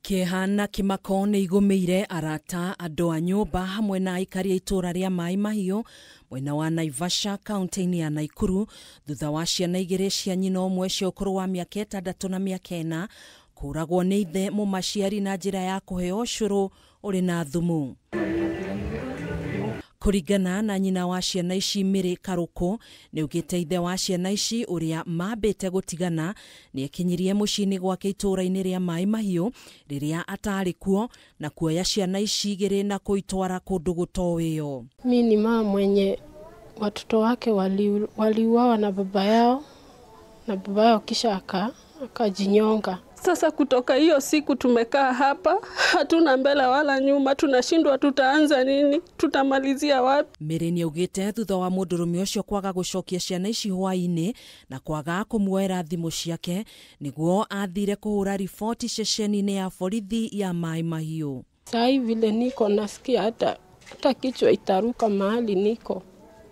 Kĩeha na kĩmako nĩ igũmĩire arata, andũ a nyũmba hamwe na aikari a itũũra rĩa Maĩ Mahiũ mwena wa Naivasha kaunti-inĩ ya Naikuru thutha wa ciana igĩrĩ cia nyina ũmwe cia ũkũrũ wa mĩaka 6 na mĩaka 4 kũragwo nĩ ithe mũmaciari na njĩra ya kũheo ũcũrũ ũrĩ na thumu. Kũringana na nyina wa ciana ici Mary Karũkũ nĩ augĩte ithe wa ciana ici ũrĩa mambĩte gũtigana nĩ ekinyirie mũciĩ-inĩ gwake itũũra-inĩ rĩa Maĩ Mahiũ rĩrĩa atarĩ kuo na kuoya ciana ici igĩrĩ na kũitwara kũndũ gũtoĩyo. Mi ni mama mwenye watoto wake waliuawa na baba yao, na baba yao kisha akajinyonga. Sasa kutoka hiyo siku tumekaa hapa, hatuna mbele wala nyuma, tunashindwa tutaanza nini, tutamalizia wapi. Mary nĩ augĩte thutha wa mũndũrũme ũcio kwaga gũcokia ciana ici hwaĩ-inĩ na kwaga kũmuoera thimũ ciake nĩguo athire kũhũra riboti ceceni-inĩ ya borithi ya Maĩ Mahiũ. Saa vile niko nasikia hata kichwa itaruka mahali niko.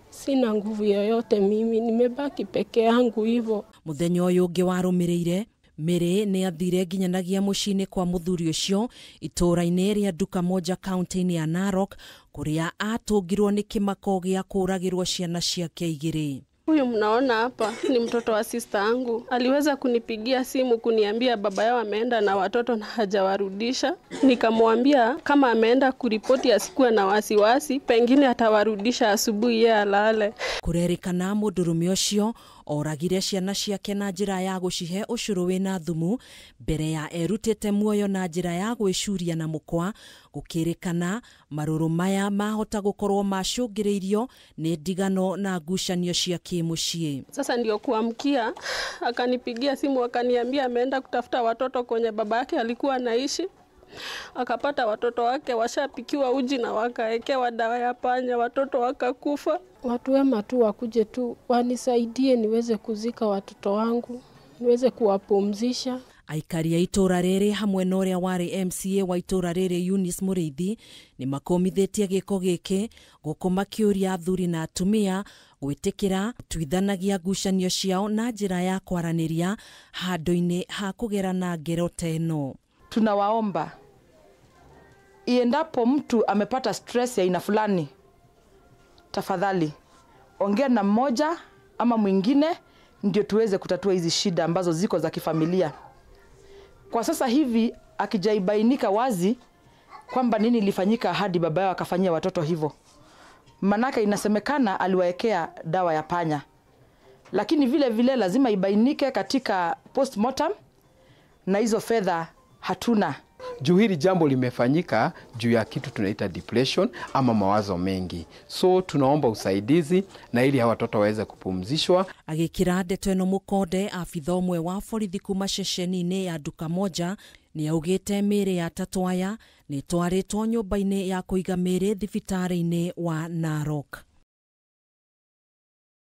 Sina nguvu yoyote mimi, nimebaki peke yangu hivyo. Mũthenya ũyũ ũngĩ warũmĩrĩire Mary nĩ athire nginyanagia mũciĩ-inĩ kwa mũthuri ũcio itũũra-inĩ rĩa Duka Moja kaunti-inĩ ya Narok kũrĩa atũngirwo nĩ kĩmako gĩa kũũragĩrwo ciana ciake igĩrĩ. Huyu mnaona hapa ni mtoto wa sister yangu. Aliweza kunipigia simu kuniambia baba yao ameenda na watoto na hajawarudisha. Nikamwambia kama ameenda kuripoti asikuwe na wasiwasi, pengine atawarudisha asubuhi yeye alale. Kũrerĩkana mũndũrũme ũcio oragire ciana ciake na njĩra ya gũcihe ũcũrũ wĩna thumu mbere ya erutĩte muoyo na njĩra ya gwĩcuria na mũkwa. Gũkĩrĩkana marũrũ maya mahota gũkorwo macũngĩrĩirio nĩ ndigano na ngucanio cia kĩmũciĩ. Sasa ndio kuamkia akanipigia simu akaniambia ameenda kutafuta watoto kwenye baba yake alikuwa anaishi. Akapata watoto wake washapikiwa uji na wakaekewa dawa ya panya, watoto wakakufa. Watu wema tu wakuje tu wanisaidie niweze kuzika watoto wangu, niweze kuwapumzisha. Aikari a itũũra rĩrĩ hamwe na ũrĩa warĩ MCA wa itũũra rĩrĩ Eunice Mũrĩithi nĩ makũmithĩtie gĩko gĩkĩ gũkũ makĩũria athuri na atumia gwĩtĩkĩra tuithanagia ngucanio ciao na njĩra ya kwaranĩria handũ-inĩ ha kũgerana ngero ta ĩno. Tunawaomba, iendapo mtu amepata stress ya aina fulani, tafadhali ongea na mmoja ama mwingine ndio tuweze kutatua hizi shida ambazo ziko za kifamilia. Kwa sasa hivi akijaibainika wazi kwamba nini ilifanyika hadi baba yao akafanyia watoto hivyo, manake inasemekana aliwaekea dawa ya panya, lakini vile vile lazima ibainike katika postmortem, na hizo fedha hatuna. Juu hili jambo limefanyika juu ya kitu tunaita depression ama mawazo mengi. So tunaomba usaidizi na ili hawa watoto waweze kupumzishwa. Agĩkĩra ndeto ĩno mũkonde, abitha ũmwe wa borithi kuma ceceni-inĩ ya Duka Moja nĩ augĩte mĩĩrĩ ya atatũ aya nĩ ĩtwarĩtwo nyũmba-inĩ ya kũiga mĩĩrĩ thibitarĩ-inĩ wa Narok.